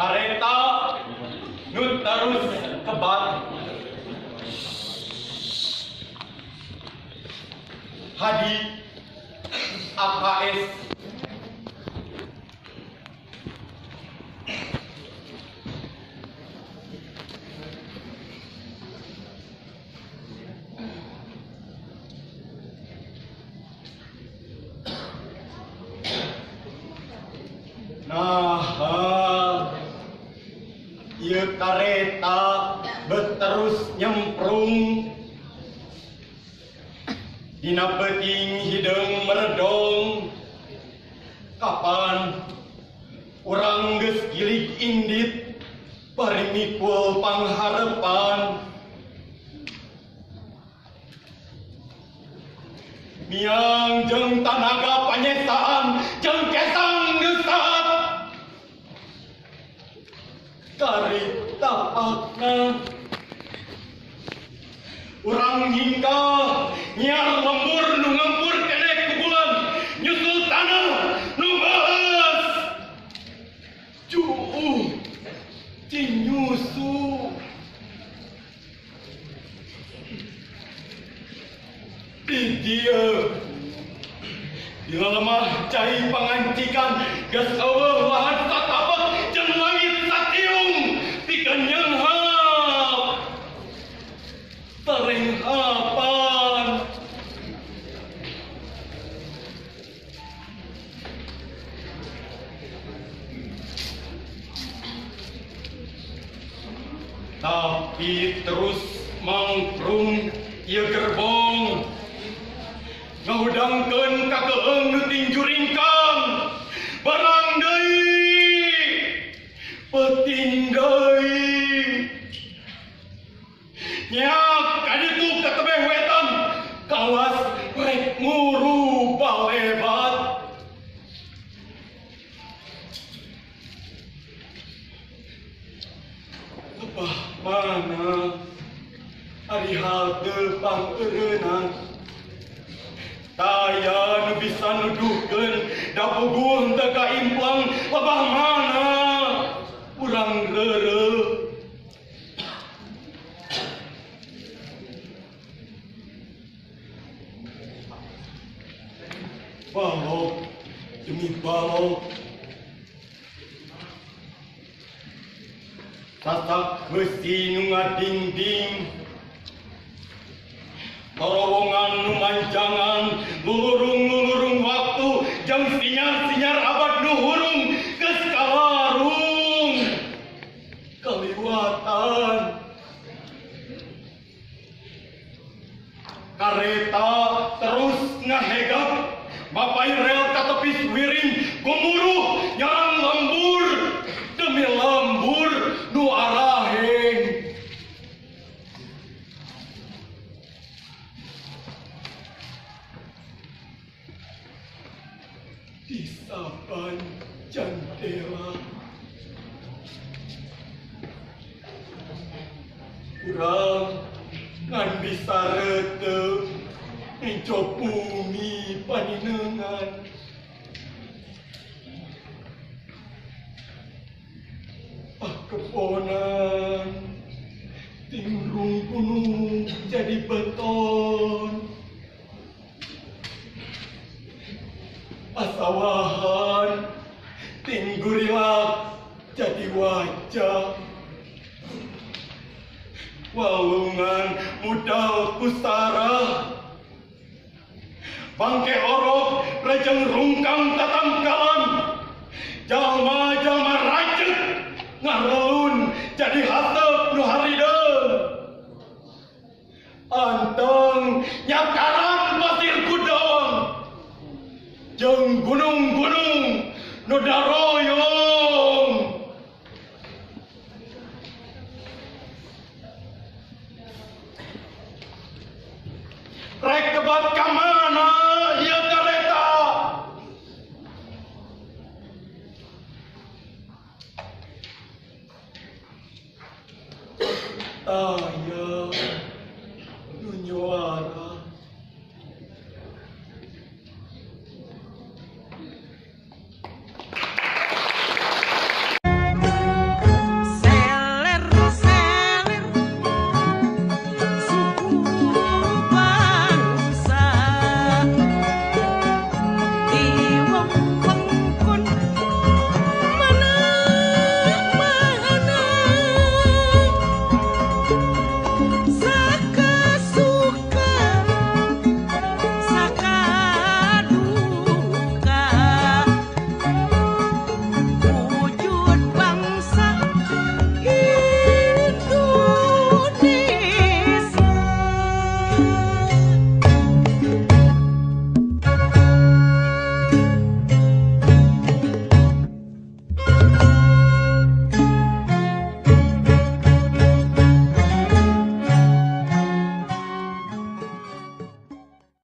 Kareta nu terus kebat. Hadi AKS. Nah, ieu kareta beterus nyemprung dina peuting hideung meredong. Kapan urang geus gilig indit bari mikul pangharepan. Miang jeung tanaga panyesaan jeung kesang geusat kari tapakna. Urang hingkah nyiar lembur nu ngempur keneh ku bulan nyusul tanah nu beuheus juuh cinyusu. Di dieu di lemah cai pangancikan geus eueuh lahan satapak jeung langit satiung pikeun nyeunghap tarenghapan. Tapi terus mangprung ieu gerbong ngahudangkeun ka keung nu tingjuringkang barang deui peuting deui nyak kaditu ka tebeh wetan kawas rek nguru balebat. Lebah mana ari halte pangeureunang taya nu bisa nuduhkeun da puguh teu kaimplang. Lebah mana urang reureuh. Balok demi balok sasak besi nu ngadingding terowongan nu manjangan lulurung-lulurung waktu jeung sinyar-sinyar abad nu hurung geus kalarung kaliwatan. Kareta terus ngahegap bapai rel katepis wiring gumuruh nyarang lembur demi lembur nu araheng. Di saban jandela urang ngan bisa reuteuh nenjo bumi paninengan. Pakebonan tingrung gunung jadi beton. Pasawahan tinggurilak jadi wajah. Walungan mudal pusara bangke orok rejeng rungkang tatangkalan. Jalma-jalma racet ngarelun jadi hasep nu harideung. Anteng nyakaran pasir gudang jeung gunung-gunung nu daroyong. Rek kebat